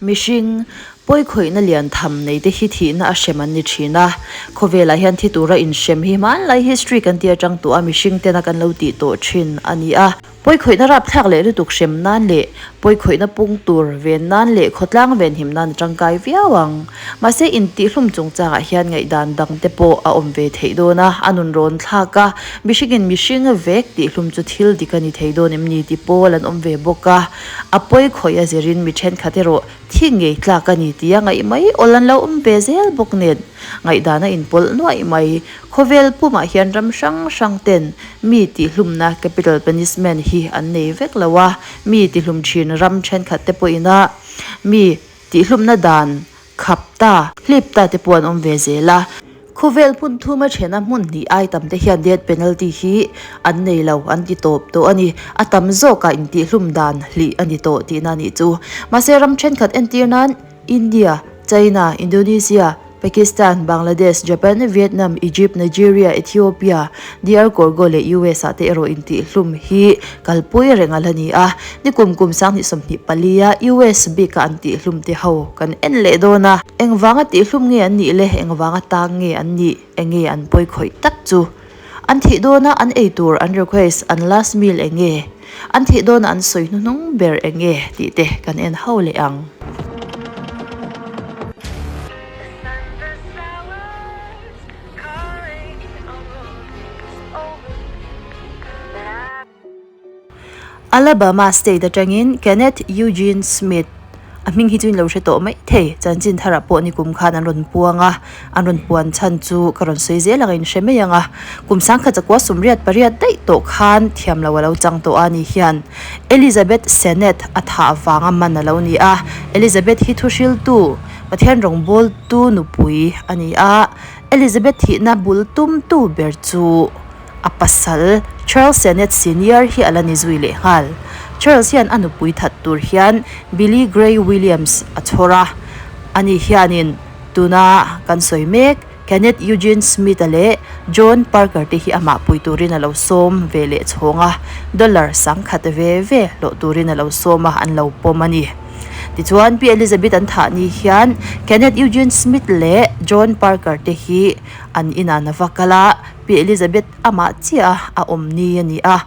Mihring, pawikhawihna lian tham nei te hi thihna a hrem an ni thin a. Khawvelah hian thi tura inhrem hi hmanlai history kan tih atang tawh a mihring tena kan lo tih tawh thin a ni a. Pawikhawihna rapthlak leh lutuk hrem nan leh pawikhawihna pung tur ven nan leh khawtlang venhim nan a tangkai viau ang. Mahse intihlum chungchangah hian ngaihdan dang te pawh a awm ve theih dawn a, a nun rawn thlak a, mihringin mihring vek tihlum chu thil dik a ni thei dawn em ni ti pawl an awm ve bawk a. A pawikhawih a zirin mi thenkhat erawh thi ngei tlak a ni tia ngaih mai awl an lo awm ve zel bawk nen ngaihdan a inpawlh nuaih mai. Khawvel pumah hian ram hrang hrang ten mi tihlumna capital punishment hi an nei vek lo a, mi tihlum thin ram thenkhat te pawhin a mi tihlumna dan khap ta, hlip ta te pawh an awm ve zel a. Khawvel hmun thuma thena hmun hnih ai tam te hian death penalty hi an nei lo an ti tawp tawh a ni. A tam zawkah intihlum dan hlih a ni tawh tihna a nih chu. Mahse ram thenkhat entir nan India, China, Indonesia, Pakistan, Bangladesh, Japan, Vietnam, Egypt, Nigeria, Ethiopia, DR Congo leh US ah te erawh intihlum hi kalpui reng a la ni a. Nikum kum 2024 a US bika an tihlum te ho kan en leh dawn a. Engvanga tihlum nge an nih le, engvanga tang nge an nih, enge an pawi khawih tak chu. An thih dawna an ei tur an request, an last meal enge, an thih dawna an sawi hnuhnung ber enge tih te kan en ho leh ang. Alabama state atangin Kenneth Eugene Smith, a hming hi chu in lo hre tawh mai thei, chanchin tharah pawh nikum khan an rawn puang a, an rawn puan chhan chu ka rawn sawi zel ang a inhre mai ang a, kum sangkhat zakua sawmriat pariat daih tawh khan thiam lo a lo chang tawh a ni hian Elizabeth Sennett a thah vanga man a lo ni a, Elizabeth hi thuhriltu, Pathian rawngbawltu nupui a ni a, Elizabeth thihna bul tumtu ber chu. A pasal, Charles Sennett Senior hi a la ni zui leh nghal. Charles hian a nupui that tur hian Billy Grey Williams a chhawr a. Ani hianin tuna kan sawi mek Kenneth Eugene Smith-a leh John Parker te hi amah pui turin a lo sawm ve leh chhawng a, dollar sangkhat ve ve hlawh turin a lo sawm a, an lo pawm a ni. Tichuan, Pi Elizabeth an thah ni hian Kenneth Eugene Smith leh John Parker te hi an inah an va kal a, Pi Elizabeth amah chiah a awm ni a ni a.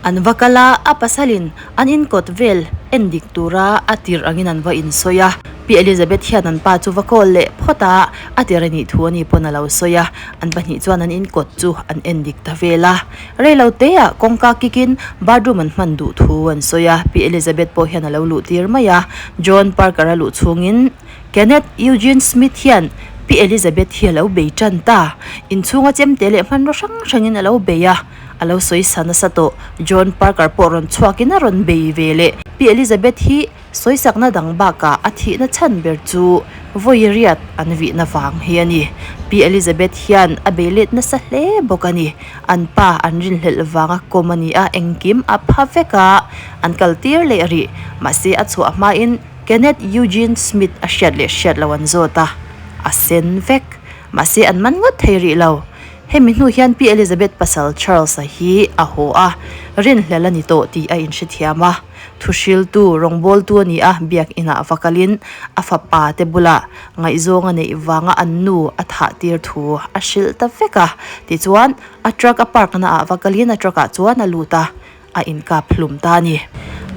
An va kal a, a pasalin an inkawt vel en dik tura a tirh angin an va insawi a. Pi Elizabeth hian an pa chu va call leh phawt a, a tirh a nih thu a ni pawn a lo sawi a. An pahnih chuan an inkawt chu an en dik ta vel a. Reilo teah kawngka kikin bathroom an hman duh thu an sawi a, Pi Elizabeth pawh hian a lo luh tir mai a. John Parker a luh chhungin. Kenneth Eugene Smith hian Pi Elizabeth hi a lo bei tan ta. Inchhunga chemte leh hmanraw hrang hrangin a lo bei a, a lo sawi sa nasa tawh. John Parker pawh rawn chhuakin a rawn bei ve leh. Pi Elizabeth hi sawisakna dang bakah a thihna chhan ber chu vawi riat an vihna vang hi a ni. Pi Elizabeth hian a bei let nasa hle bawk a ni. An pa an rinhlelh vanga kawm a ni a, engkim a pha vek a, an kaltir leh rih. Mahse a chhuah hmain Kenneth Eugene Smith a hriat leh hriat lo an zawt a, a sen vek. Mahse an man ngawt thei rih lo. Hemi hnu hian Pi Elizabeth pasal Charles-a hi a haw a, rinhlel a ni tawh tih a inhrethiam a. Thuhriltu, rawngbawltu a ni a, biak inah va kalin a fapa te bulah ngaihzawng a neih vanga an nu a thah tir thu a hrilh ta vek a. Tichuan, a truck a park naah va kalin a truck ah chuan a lut a. a inkap hlum ta a ni.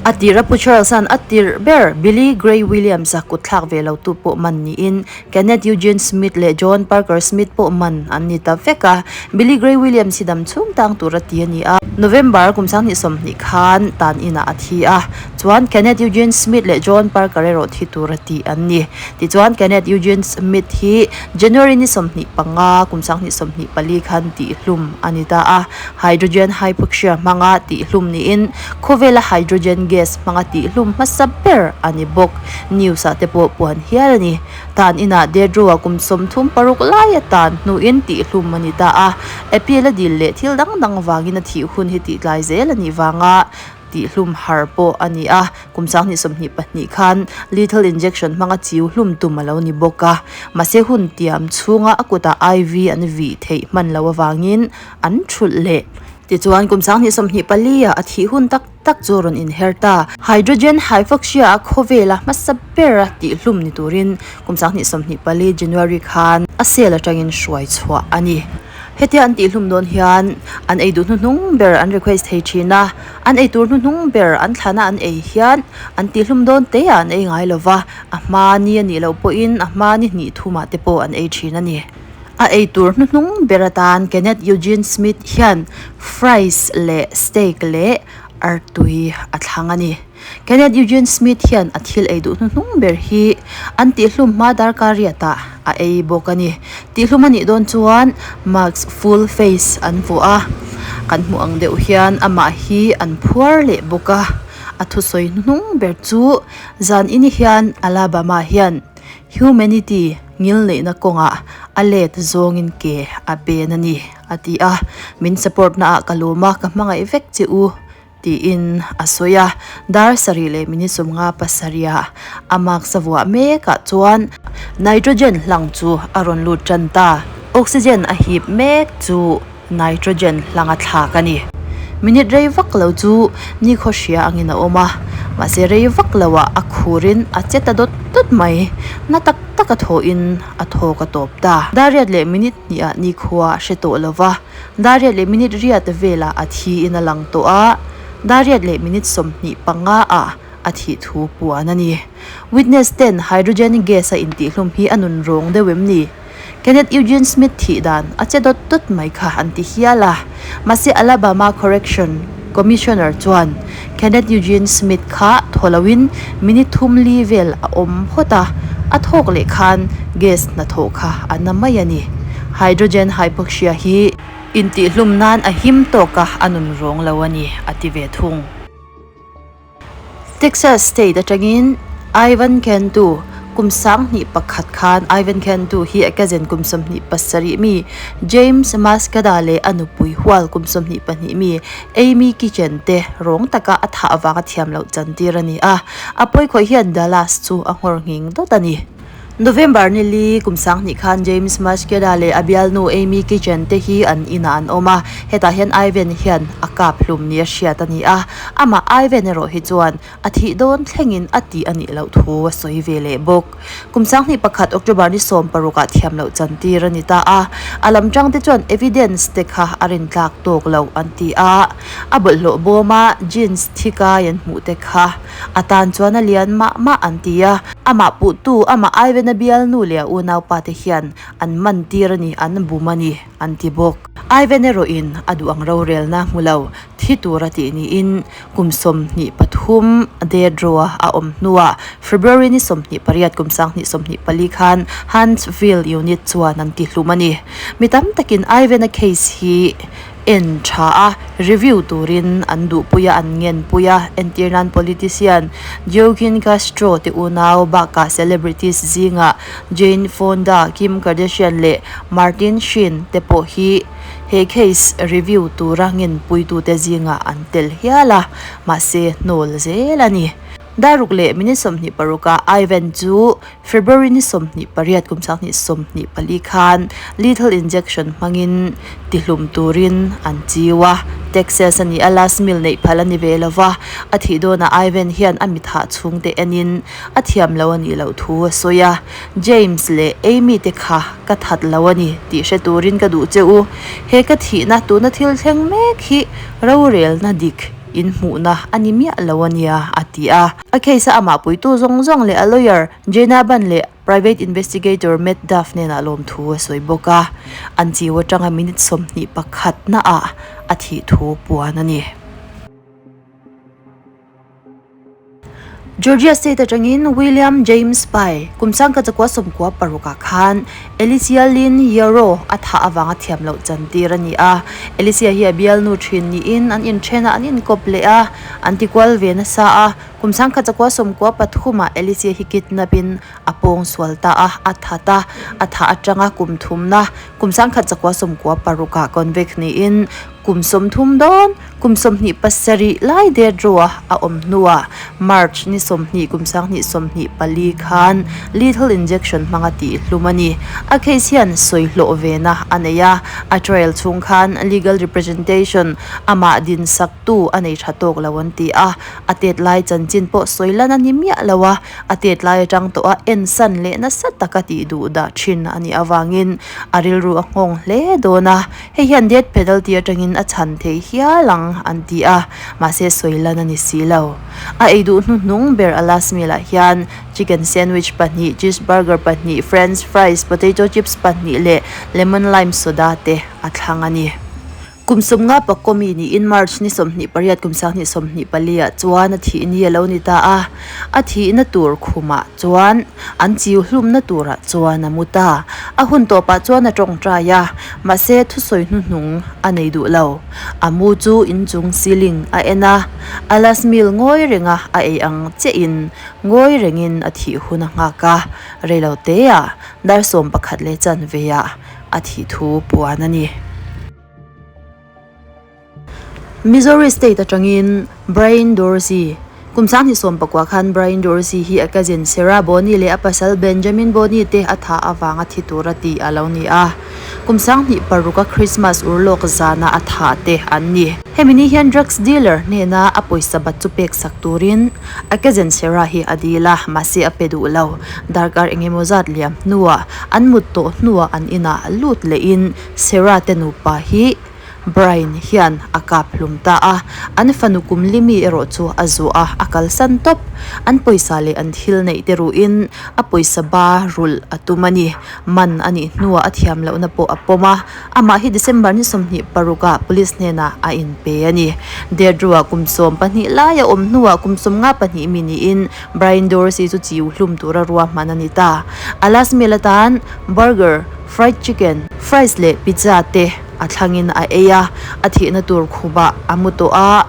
A tir a Pu Charles-a'n a tirh ber Billy Grey Williams-a kut thlak ve lo tu pawh man niin Kenneth Eugene Smith leh John Parker Smith pawh man an ni ta vek a. Billy Grey Williams hi dam chhung tang tur a ti a ni a. November kum 2020 khan tan inah a thi a. Chuan Kenneth Eugene Smith leh John Parker erawh thi tur a tih an ni. Tichuan Kenneth Eugene Smith hi January ni 25 kum 2024 khan tihhlum a ni ta a. Hydrogen hypoxia hmanga tihhlum niin khawvela hydrogen gas hmanga tihhlum hmasa ber a ni bawk. News ah te pawh puan hial a ni. Tan inah Dedro-a kum 36 lai a tan hnuin tihhlum a ni ta a. Appeal a dil leh thil dang dang vangin a thih hun hi tihtlai zel a nih vanga tihhlum har pawh a ni a. Kum 2022 khan lethal injection hmanga chiu hlum tum a lo ni bawk a. Mahse hun tiam chhunga a kutah IV an vih theih hman loh avangin an thulh leh. Tichuan kum 2024 ah a thih hun tak. tak chu a rawn inher ta. Hydrogen hypoxia a khawvela hmasa bera tihhlum ni turin kum 2024 January khan a cell atangin hruai chhuah a ni. Hetia an tihhlum dawn hian an ei duh hnuhnung ber an request thei thin a, an ei tur hnuhnung ber an thlana an ei hian an tihhlum dawn te ah an ei ngai lova, a hma ni a nih loh pawhin a hma ni hnih thumah te pawh an ei thin a ni. A ei tur hnuhnung ber atan Kenneth Eugene Smith hian fries leh steak leh artui a thlang a ni. Kenneth Eugene Smith hian a thil ei duh hnuhnung ber hi an tihhlum hma darkar riatah a ei bawk a ni. Tihhlum a nih dawn chuan mask full face an vuah a, kan hmuh ang deuh hian amah hi an phuar leh bawk a. A thusawi hnuhnung ber chu zan ini hian Alabama hian Humanity ngilneihna kawngah a let zawngin ke a pen a ni, a ti a. Min support naah ka lawm a, ka hmangaih vek che u, tiin a sawi a. Dar sarih leh minute 57 ah a mask a vuah mekah chuan nitrogen hlang chu a rawn lut tan ta. Oxygen a hip mek chu nitrogen hlang a thlak a ni. Minute rei vak lo chu nikhaw hria angin a awm a, mahse rei vak loah a khurin a che ta dawt dawt mai. Na tak tak a thawhin a thawk a tawp ta. Dar riat leh minute hnihah nikhua a hre tawh lo va, dar riat leh minute riat velah a thiin a lang tawh a, dar riat leh minute 25 ah a thih thu puan a ni. Witness ten hydrogen gas a intihhlum hi a nun rawng deuh em ni? Kenneth Eugene Smith thih dan a che dawt dawt mai kha an ti hial a. Mahse Alabama Correction Commissioner chuan Kenneth Eugene Smith kha thaw loin minute thum li vel a awm phawt a, a thawk leh khan gas hnathawh kha a na mai a ni. Hydrogen hypoxia hi intihhlum nan a him tawk a, a nun rawng lo a ni, a ti ve thung. Texas state atangin Ivan Cantu kum 2001 khan Ivan Cantu hi a cousin kum 27 mi James Mascada leh a nupui hual kum 22 mi Amy Kitchen te rawng taka a thah avanga thiam loh chantir a ni a, a pawikhawih hian Dallas chu a nghawr nghing dawt a ni. November ni li kum 2000 khan James Mascada leh a bialnu Amy Kitchen te hi an inah an awm a, hetah hian Ivan hian a kap hlum nia hriat a ni a, amah Ivan erawh hi chuan a thih dawn thlengin a tih a nih loh thu a sawi ve leh bawk. Kum 2001 October ni 16 ah thiam loh chantir a ni ta a, a lam tang te chuan evidence te kha a rintlak tawk loh an ti a, a bawlhhlawh bawma jeans thi kai an hmuh te kha A tan chuan a lian mah mah an ti a, amah puhtu, amah Ivan-a bialnu leh a unaupa te hian an man tir a ni, an bum a ni, an ti bawk. Ivan erawhin a duh ang rorelna hmu lo, thi tur a tih niin kum 23 death row-a a awm hnuah February ni 28 kum 2024 khan Huntsville unit chuan an ti hlum a ni. Mi tam takin Ivan-a case hi en tha a, review turin an duhpui a, an ngenpui a, entir nan politician Joaquin Castro te unau bakah celebrities zingah Jane Fonda, Kim Kardashian leh Martin Sheen te pawh hi he case review tura ngenpuitute zingah an tel hial a, mahse hnawl zel a ni. Daruk leh minute 26 ah Ivan chu February ni 28 kum 2024 khan lethal injection hmangin tihlum turin an chiu a, Texas a ni a, last meal neih phal a ni ve lo va, a thih dawnah Ivan hian a mithah chhungte enin a thiam lo a nih loh thu a sawi a, James leh Amy te kha ka that lo a ni tih hre turin ka duh che u, he ka thihna tuna thil thleng mek hi rorelna dik inhmuhna a ni miah lo a nia, a ti a. A case a amah puitu zawng zawng leh a lawyer Jenna Ban leh private investigator Matt Duff hnenah lawmthu a sawi bawk a, an chiu atanga minute 21 naah a thih thu puan a ni. Georgia State atangin William James Pye kum 1996 ah khan Alicia Lynn Yarrow a thah avanga thiam loh chantir a ni a. Alicia hi a bialnu thin niin an inthen a, an inkawp leh a, an tikual ve nasa a. Kum 1993 ah Alicia hi kidnap in a pawng sual ta a, a that a, a thah atanga kum thumna kum 1996 ah convict niin kum 30 dawn. Kum 27 lai death row-a a awm hnuah March ni 20 kum 2024 khan lethal injection hmanga tihhlum a ni. A case hian sawi hlawh vena a nei a, a trial chhung khan legal representation amah dinsaktu a nei tha tawk lo an ti a, a tet lai chanchin pawh sawi lan a ni miah lo a, a tet lai atang tawha ensan leh nasa taka tih duh dah thin a nih avangin a rilru a nghawng hle dawn a. Hei hian death penalty atangin a chhan thei hial ang an ti a, mahse sawi lan a ni si lo. A ei duh hnuhnung ber a last meal ah hian chicken sandwich pahnih, cheese burger pahnih, french fries, potato chips pahnih leh lemon lime soda te a thlang a ni. Kum 50 Pakomi niin March ni 28 kum 2024 ah chuan a thih ni a lo ni ta a, a thihna tur khumah chuan an chiu hlumna turah chuan a mu ta. A hun tawpah chuan a tawngtai a, mahse thusawi hnuhnung a nei duh lo. A mu chu inchung ceiling a en a, a last meal ngawi renga a ei ang chiahin ngawi rengin a thih hun a nghak a, reilo teah dar 11 leh chanveah a thih thu puan a ni. Missouri State atangin Brian Dorsey Kum 2019 khan Brian Dorsey hi a cousin Sarah Bonney leh a pasal Benjamin Bonney te a thah avanga thi tura tih a lo ni a. Kum 2006 a Christmas urlawk zana a thah te an ni. Hemi ni hian drugs dealer hnena a pawisa bat chu pek sak turin a cousin Sarah hi a dil a, mahse a pe duh lo. Darkar engemaw zat liam hnuah an mut tawh hnuah an inah lut lehin Sarah te nupa hi Brian hian a kap hlum ta a, an fanu kum limi erawh chu a zuah a, a kalsan tawp. An pawisa leh an thil neih te ruhin a pawisa ba rulh a tum a ni. Man a nih hnuah a thiam lohna pawh a pawm a, amah hi December ni 26 ah police hnenah a inpe a ni. Derdruah kum 12 lai a awm hnuah kum 52 mi niin Brian Dorsey chu chiu hlum tura ruahman a ni ta. A last meal atan burger, fried chicken, fries leh pizza te a thlangin a ei a, a thihna tur khumah a mu tawh a,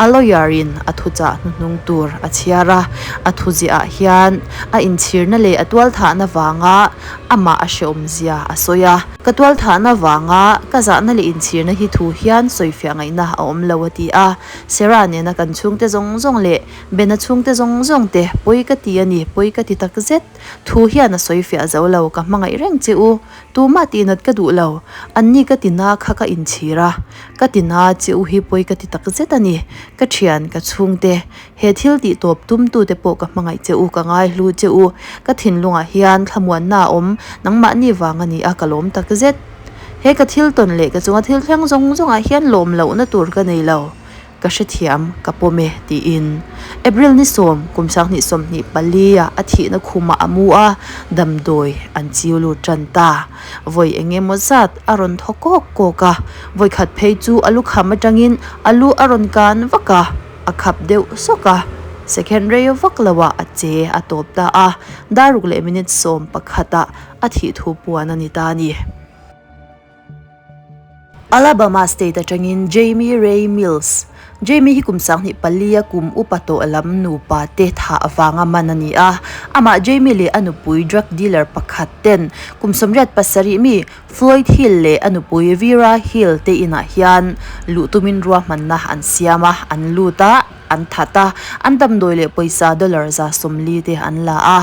a lawyer in a thuchah hnuhnung tur a chhiar a, a thuziah ah hian a inchhirna leh a tualthahna vanga amah a hrehawmzia a sawi a, ka tualthahna vanga ka zahna leh inchhirna hi thu hian sawifiah ngaihna a awm lo a ti a, Sarah nena kan chhungte zawng zawng leh Bena chhungte zawng zawng te pawi ka ti a ni, pawi ka ti takzet. Thu hian a sawi fiah zo lo, ka hmangaih reng che u. Tumah tihnat ka duh lo. Anni ka tina kha ka inchhir a. Ka tina che u hi pawi ka ti tak zet a ni. Ka thian, ka chhungte, he thil tih tawp tumtute pawh ka hmangaih che u, ka ngaihlu che u. Ka thinlungah hian thlamuanna a awm, nangmahni vang a ni a, ka lawm tak zet. He ka thil tawn leh ka chunga thil thleng zawng zawngah hian lawm lohna tur ka nei lo. Ka hrethiam, ka pawm e, tiin. April ni sawm, kum 2024 ah a thihna khumah a mu a, damdawi an chiu lut tan ta. Vawi eng emaw zat a rawn thaw kawk kawk a, vawi khat phei chu a lukham atangin a lu a rawn kan vak a, a khap deuh sawk a, second rei vak loah a che a tawp ta a, dar ruk leh minute 11 ah a thih thu puan a ni ta a ni. Alabama State atangin Jamie Ray Mills, Jamie hi kum 24 a kum upa tawh lam nupa te thah avanga man a ni a. Amah Jamie leh a nupui drug dealer pakhat ten kum 87 mi Floyd Hill leh a nupui Vera Hill te inah hian luh tumin ruahmanna an siam a, an lut a. An that a, an damdawi leh pawisa dollar 40 te an la a.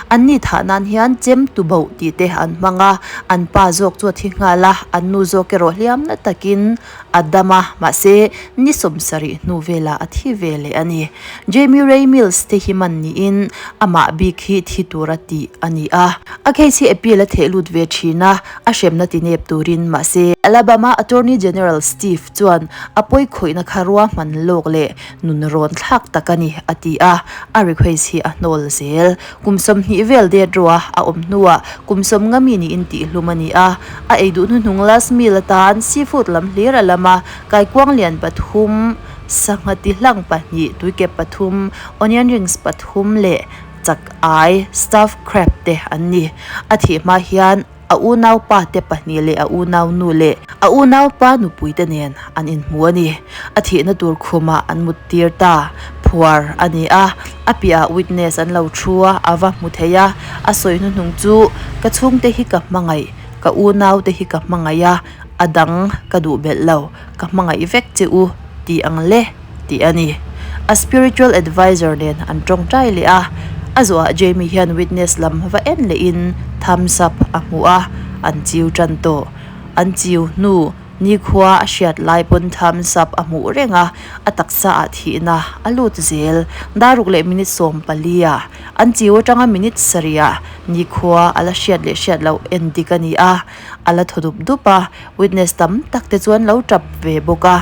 Anni thah nan hian chem tu boh tih te an hmang a, an pa zawk chu a thi nghal a, an nu zawk erawh hliam na takin a dam a, mahse ni 70 hnu velah a thi ve leh a ni. Jamie Ray Mills te hi man niin amah bik hi thi tura tih a ni a. A case hi appeal a theh lut ve thin a, a hremna ti nep turin mahse Alabama Attorney General Steve chuan a pawi khawihna kha ruahman lawk leh nun rawn thlak tak a ni a ti a, a request hi a hnawl zel. Kum 20 vel det ruah a awm hnuah kum 50 mi niin tihhlum a ni a, a ei duh hnuhnung last meal atan seafood lam hlir a lam a, kaikuang lian pathum, sangha ti hlang pahnih, tuikep pathum, onion rings pathum leh chak ai, stuffed crab te an ni. A thih hma hian a unaupa te pahnih leh a unaunu leh a unaupa nupui te nen an inhmu a ni. A thihna tur khumah an mut tir ta. Phuar a ni a, a piahah witness an lo thu a, a va hmu thei a. A sawi hnuhnung chu, Ka chhungte hi ka hmangaih, ka unaute hi ka hmangaih a, a dang ka duh belh lo, ka hmangaih vek che u. ti ang le tih a ni. A spiritual adviser nen an tawngtai leh a, a zawhah Jamie hian witness lam va en lehin thumbs up a hmu a, an chiu tan tawh. An chiu hnu nikhua a hriat lai pawn thumbs up a hmuh reng a, a taksa ah thihna a lut zel. Daruk leh minute 14 ah an chiu atanga minute sarih ah nikhua a la hriat leh hriat loh en dik a ni a, a la thaw dup dup a. Witness tam tak te chuan lo tap ve bawk a,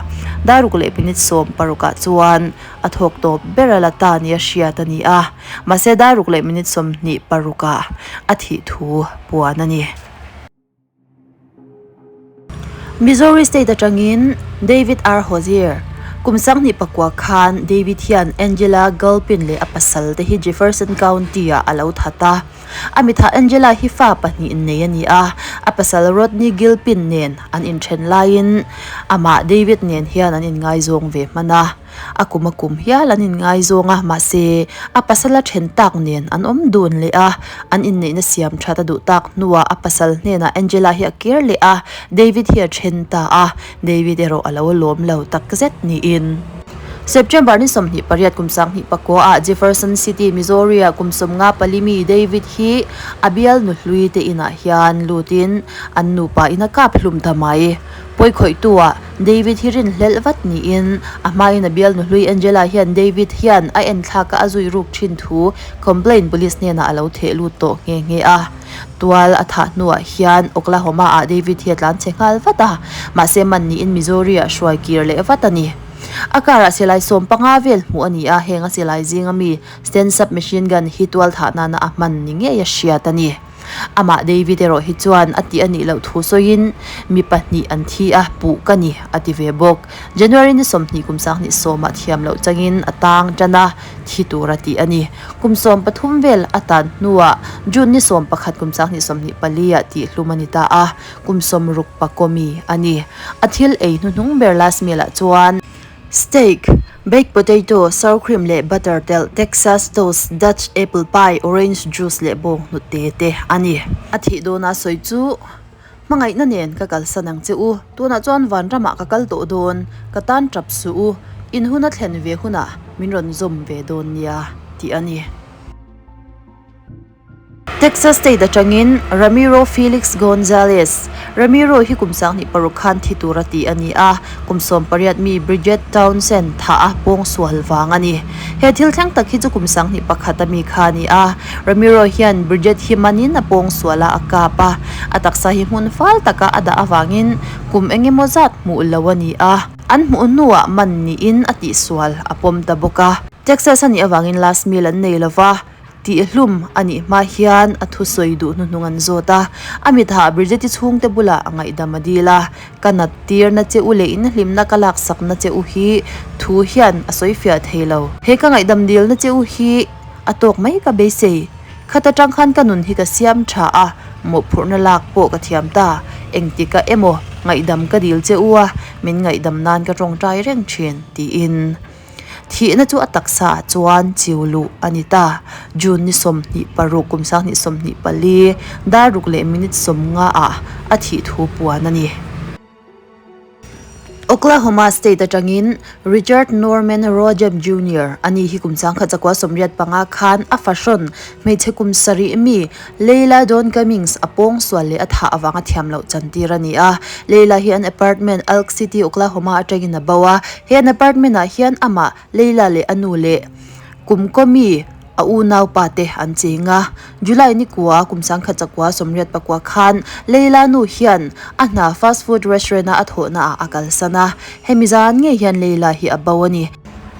daruk leh minute 16 ah chuan a thawk tawp ber a la ta nia hriat a ni a, mahse daruk leh minute 26 ah a thih thu puan a ni. Missouri state atangin David R. Hosier, Kum 2009 khan David hian Angela Galpin leh a pasal te hi Jefferson County ah a lo that a. A mitah Angela hi fa pahnih nei a ni a, a pasal Rodney Gilpin nen an inthen laiin amah David nen hian an inngaizawng ve hman a. A kum a kum hial an inngaizawng a, mahse a pasal a then tak nen an awm dun leh a, an inneihna siam that a duh tak hnuah a pasal hnenah Angela hi a kir leh a, David hi a then ta a, David erawh a lo lawm lo takzet niin. September ni 28 kum 2009 ah Jefferson City, Missouri ah kum 54 mi David hi a bial nuhlui te inah hian lutin an nupa in a kap hlum ta mai. Pawi khawihtu ah David hi rinhlelh vat niin a hmain a bial nuhlui Angela hian David hian a enthlak a a zui ruk thin thu complaint police hnenah a lo theh lut tawh nghe nghe a. Tual a thah hnuah hian Oklahoma ah David hi a tlan chhe nghal vat a, mahse man niin Missouri ah hruai kir leh vat a ni. A karah silai 15 vel hmuh a ni a, heng a silai zinga mi Sten submachine gun hi tual thah nana a hman ni ngei a hriat a ni. Amah David erawh hi chuan a tih a nih loh thu sawiin mi pahnih an thi a, puh ka ni a ti ve bawk. January ni 20 kum 2010 ah thiam loh changin a tang tan a, thi tur a tih a ni. Kum 13 vel a tan hnuah June ni 11 kum 2024 ah tihhlum a ni ta a. Kum 60 pakaw mi a ni. A thil ei hnuhnung ber last meal ah chuan steak, baked potato, sour cream leh butter telh, Texas toast, Dutch apple pie, orange juice leh bawng hnute te a ni. A thih dawna sawi chu hmangaihna nen ka kalsan ang che u, tunah chuan vanramah ka kal tawh dawn, ka tan tap suh u, in hun a thlen ve hunah min rawn zawm ve dawn nia tih a ni. Texas State atangin Ramiro Felix Gonzalez, Ramiro hi kum 2006 khan thi tura tih a ni a, kum 18 mi Bridget Townsend thah a pawngsual vang a ni. He thil thleng tak hi chu kum 21 a mi kha a ni a, Ramiro hian Bridget hi manin a pawngsual a, a kap a, a taksa hi hmun fal taka a dah avangin kum eng emaw zat hmuh lo a ni a, an hmuh hnuah man niin a tihsual a pawm ta bawk a. Texas a nih avangin last meal an nei lova. Tihhlum a nih hma hian a thusawi duh hnuhnung an zawt a, a mitah Bridget-i chhungte bulah a ngaihdam a dil a, Ka nat tirna che u leh in hlimna ka laksakna che u hi thu hian a sawi fiah thei lo. He ka ngaihdam dilna che u hi a tawk mai ka beisei. Khat atang khan ka nun hi ka siam tha a, mawhphurhna lak pawh ka thiam ta. Engtikah emaw ngaihdam ka dil che u a, min ngaihdam nan ka tawngtai reng thin, tiin. Thihna chu a taksa ah chuan chiu luh a ni ta. June ni 26 kum 2024 dar ruk leh minute 50 ah a thih thu puan a ni. Oklahoma State atangin Richard Norman Rojem Junior a ni hi kum 1985 khan a fahrawn hmeichhe kum sarih mi Leila Dawn Cummings a pawngsual leh a thah avanga thiam loh chantir a ni a. Leila hi an apartment Elk City, Oklahoma atangin a bo a. He an apartment ah hian amah Leila leh a nu leh kum kaw mi a unaupa te an cheng a. July ni kua kum 1989 khan Leila nu hian a hna fast food restaurant a a thawhna ah a kalsan a. Hemi zan ngei hian Leila hi a bo a ni.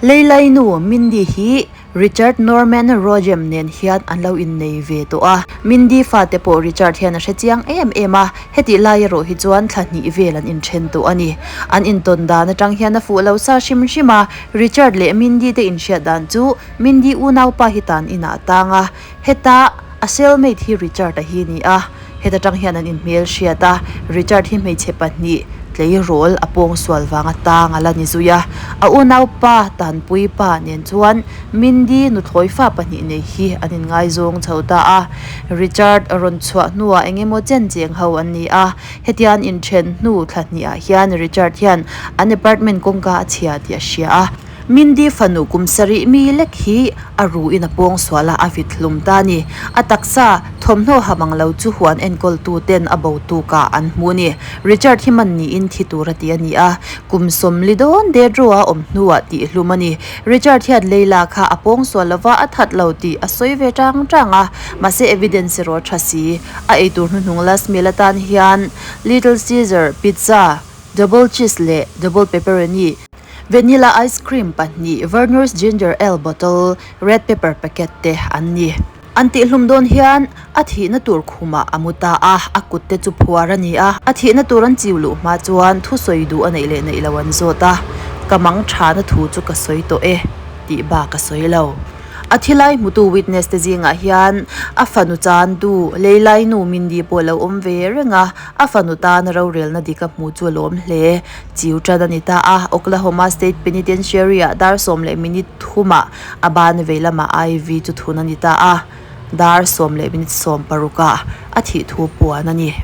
Leila-i nu Mindy hi Richard Norman Rojem nen hian an lo innei ve tawh a, Mindy fate pawh Richard hian a hre chiang em em a, hetih lai erawh hi chuan thla hnih vel an inthen tawh a ni. An intawn dan atang hian a fuh lo sa hrim hrim a, Richard leh Mindy te inhriat dan chu Mindy unaupa hi tan inah a tang a, heta a cellmate hi Richard-a hi a ni a, heta tang hian an inhmel hriat a, Richard hi hmeichhe pahnih. tleirawl a pawngsual vanga tang a la ni zui a. A unaupa Tanpui pa nen chuan Mindy nuthlawi fa pahnih nei hi an inngaizawng chho ta a. Richard rawn chhuah hnuah eng emaw chen cheng ho an ni a. Hetia an inthen hnu thla hnihah hian Richard hian an apartment kawngka a chhia tih a hria a. Mindy fanu kum sarih mi lek hi a ruin a pawngsual a, a vit hlum ta a ni. A taksa thawmhnaw ha mang lo chu huan enkawltu ten a bo tukah an hmu a ni. Richard hi man niin thi tur a ti a ni a, kum 40 dawn det ro a awm hnuah tih hlum a ni. Richard hian Leila kha a pawngsual lova a that lo tih a sawi ve tang tang a, mahse evidence erawh a tha si. A eitur hnuhnung last meal atan hian Little Caesar pizza, double cheese leh double pepperoni, vanilla ice cream pahnih, Vernors ginger ale bottle, red pepper packet te an ni. An tihhlum dawn hian a thihna tur khumah a mu ta a, a kut te chu phuar a ni a. A thihna tur an chiu luh hma chuan thusawi duh a neih leh neih lo an zawt a, Ka mang thana thu chu ka sawi tawh e tih bak a sawi lo. A thilai hmutu witness te zingah hian a fanu chantu Leilainu Mindy pawh a lo awm ve reng a, a fanu tana rorelna dik a hmu chu a lawm hle. Chiu tan a ni ta a, Oklahoma State Penitentiary-ah dar sawm leh minute thumah A ban vei lamah IV chu thun a ni ta a, dar sawm leh minute sawm parukah a thih thu puan a ni.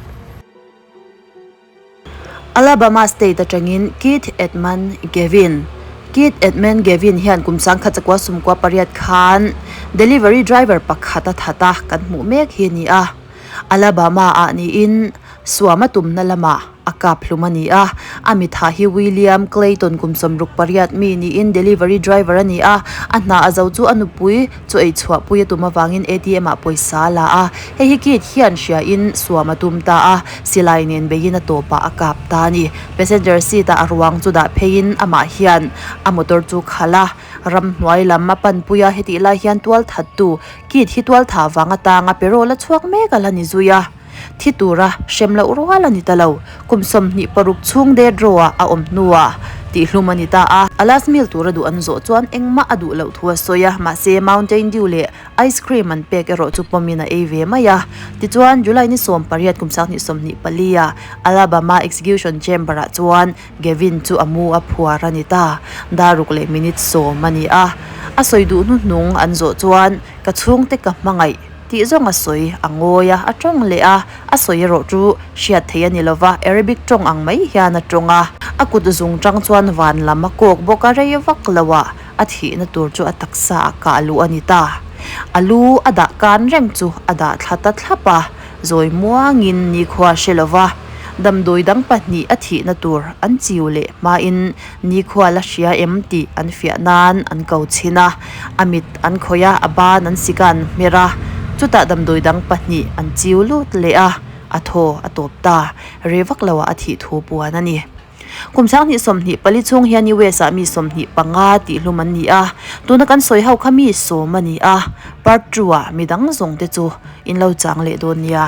Alabama State atangin Keith Edmund Gavin Keith Edmund Gavin hian kum sangkhat chakua sumkua pariat khan delivery driver pakhat a that a, kan hmuh mek hi a ni a. Alabama-ah niin suam a tumna lamah A kap hlum a ni a, a mitha hi William Clayton kum 68 mi niin delivery driver a ni a, a hna a zo chu a nupui chu ei chhuahpui a tum avangin ATM ah pawisa a la a, hei hi Keith hian hria in suam a tum ta a, silai nen beiin a tawpah a kap ta a ni. Passenger seat ah a ruang chu dah pheiin amah hian a motor chu khalh a, ramhnuai lam a panpui a, hetih lai hian tualthattu Keith hi tualtha vang atanga petrol a chhuak mek a la ni zui a. Thi tura hrem loh rual a ni ta lo. Kum 26 chhung death row-ah a awm hnuah tihhlum a ni ta a. A last meal tura duh an zawh chuan engmah a duh loh thu a sawi a, mahse Mountain Dew leh ice cream an pek erawh chu pawmin a ei ve mai a. Tichuan, July ni 18 kum 2024-ah Alabama Execution Chamber-ah chuan Gavin chu a mu a phuar a ni ta. Dar ruk leh minute sawm a ni a. A sawi duh hnuhnung an zawh chuan, Ka chhungte ka hmangaih. Tih zawng a sawi, a ngawi a, a tawng leh a, a sawi erawh chu hriat theih a ni lova, Arabic tawng ang mai hian a tawng a. A kut zung tang chuan van lam a kawk bawk a, rei vak lo a, a thihna tur chu a taksa ah kah luh a ni ta. A lu a dah kan reng chu a dah thla ta thlap a, zawi muangin nikhua hre lova, damdawi dang pahnih a thihna tur an chiu leh hmain Nikhua la hria em tih an fiah nan an ko chhin a, a mit an khawih a, a ban an sik a an hmer a, chutah damdawi dang pahnih an chiu lut leh a, a thaw a tawp ta, rei vak loah a thih thu puan a ni. Kum 2024 chhung hian US ah mi 25 tihhlum an ni a, tuna kan sawi ho kha mi sawm a ni a, part two ah midang zawng te chu in lo chang leh dawn nia.